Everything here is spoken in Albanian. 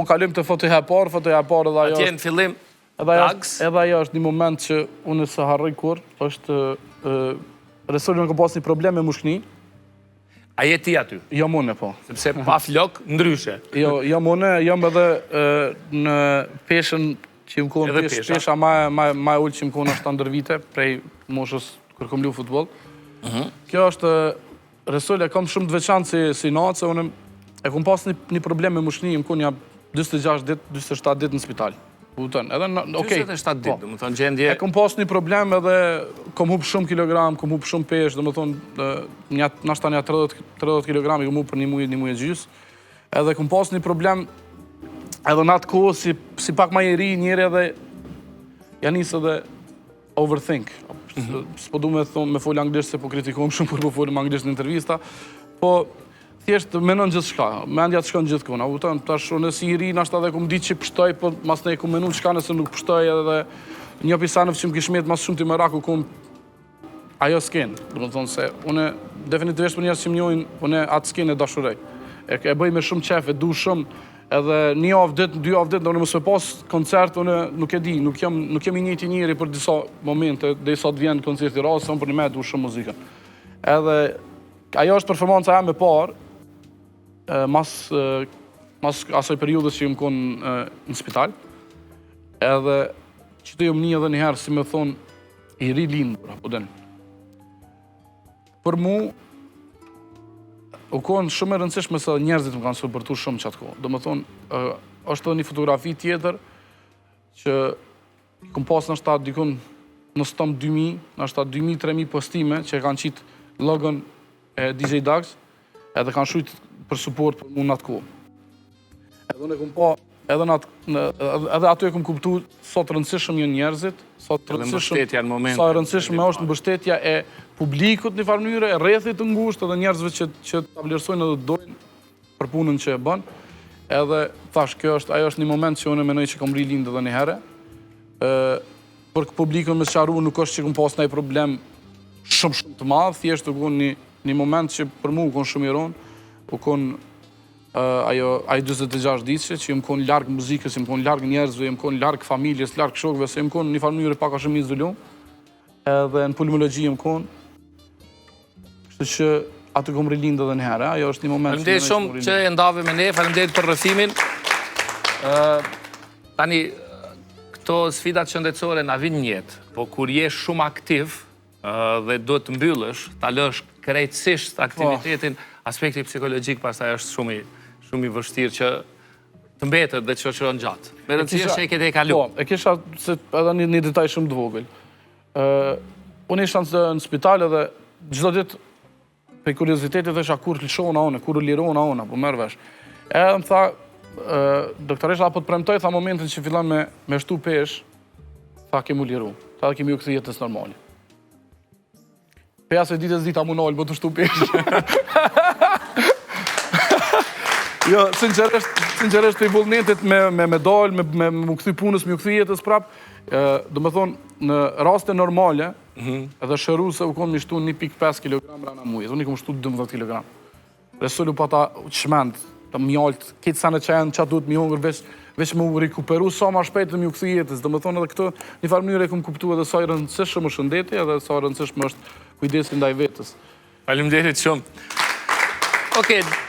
Po kalojmë te fotoja e parë, fotoja e parë edhe ajo Atje në fillim Edhe ajo është, edhe ajo është një moment që unë s'e harroj kurrë, është Resoli unë kam pas një problem me mushkni. A je ti aty? Jam unë, po. Sepse pa flok, ndryshe. Jo, jam unë, jam edhe në peshën që jam konë, peshë, pesha, pesha ma, ma, ma e ulët që jam konë është ndër vite, prej moshës kur kom lu futboll. Mhm. Kjo është Resul e kam shumë të veçantë si, si natë, se unë e kom pas një, një problem me mushkni, jam konë nja 46 ditë, 47 ditë në spital. Kupton, edhe në, okej. 47 ditë, po. domethënë gjendje. E kom pas një problem edhe kom hup shumë kilogram, kom hup shumë peshë, domethënë nja nashta nja 30 30 kilogram i kom hup për një muaj, një muaj e gjys. Edhe kom pas një problem edhe në atë kohë si si pak ma i ri njeri edhe ja nis edhe overthink. Mhm. S'po du me thonë me fol anglisht se po kritikohem shumë kur po folim anglisht në intervista, po thjesht menon gjithçka, mendja të shkon gjithkund. A kupton? Tash unë si i ri nashta edhe kum ditë që pështoj, po masnej kum menu çka nëse nuk pështoj edhe një pi seneve që më kish met mas shumti merak u kon ajo skenë. Domethonë se unë definitivisht për njerëz që më njohin, unë atë skenë e dashuroj. E, e bëj me shumë qef, e du shumë, Edhe një javë ditë, dy javë ditë, unë mos me pas koncert, unë nuk e di, nuk jam, nuk jam i njëjti njeri për disa momente, derisa të vjen koncerti i radhës, unë përnjëmend e du shumë muzikën. Edhe ajo është performanca eme e parë, mas, mas asaj periudhës që jam konë në spital, edhe qaty jam ni edhe njëherë, si me thonë, i rilindur, apo din. Për mu, u konë shumë e rëndësishme se njerëzit më kanë suportu shumë qatë kohë. Domethonë, është edhe një fotografi tjetër që kom pas nashta dikun në stom 2000, nashta 2000-3000 postime që e kanë qitë logon e DJ Dags edhe kanë shkrujt për suport për mu në atë kohë. Edhe unë e kom pa, edhe në atë, edhe aty e kom kuptu sa të rëndësishëm janë njerëzit, sa të rëndësishëm, sa e rëndësishme është mbështetja e publikut në farë mënyre, e rrethit të ngushtë edhe njerëzve që që ta vlerësojnë edhe të dojnë për punën që e bën. Edhe thash, kjo është ajo është një moment që unë mendoj që kom rilind edhe një herë. Ë për publikun me sqaru nuk është që kom pas ndonjë problem shumë shumë të madh, thjesht u kon një një moment që për mua u kon shumë i rëndë, u kon ajo ai 46 ditëshe që jam kon larg muzikës, jam kon larg njerëzve, jam kon larg familjes, larg shokëve, se jam kon në një farë mënyre pak a shumë izolum. Edhe në pulmologji jam kon. Kështu që aty kom rilind edhe një herë, ajo është një moment Faleminderit shumë që e ndave me ne, faleminderit për rrëfimin. Ë tani këto sfidat shëndetësore na vijnë në jetë, po kur je shumë aktiv, dhe duhet të mbyllësh, ta lësh krejtësisht po. aktivitetin, aspekti psikologjik pastaj është shumë i shumë i vështirë që të mbetet dhe të shoqëron gjatë. Me rëndësi është që e ke tejkalu. Po, e kisha se edhe një, një detaj shumë të vogël. Ë, unë isha në, në spital edhe çdo ditë Prej kuriozitetit thosha kur lëshona unë, kur u lirona unë, po merr vesh. Edhe më tha, doktoresha po të premtoj, tha momentin që fillon me, me shtu peshë, tha ke m'u liru, tha dhe ke m'iu kthy jetës normale. Prej asaj dite s'dita m'u nalë, po të shtu peshë. jo, sinqerisht, sinqerisht prej vullnetit me, me, me dalë, me, me, me m'u kthy punës, me iu kthy jetës prap, domethonë, në raste normale, Mhm. Edhe shëruese u konë me shtu 1.5 kg mrena mujit, unë i kom shtu 12 kg. Resul u pata çmend, të mjaltë, këtë sene që janë që duhet mi hongër, veç, veç me u rikuperu sa ma shpejt dhe me iu kthy jetës. Domethonë edhe këtë, një farë mënyre e kom kuptu edhe sa i rëndësishëm është shëndeti edhe sa i rëndësishëm është kujdesi ndaj vetes. Faleminderit shumë. Okej.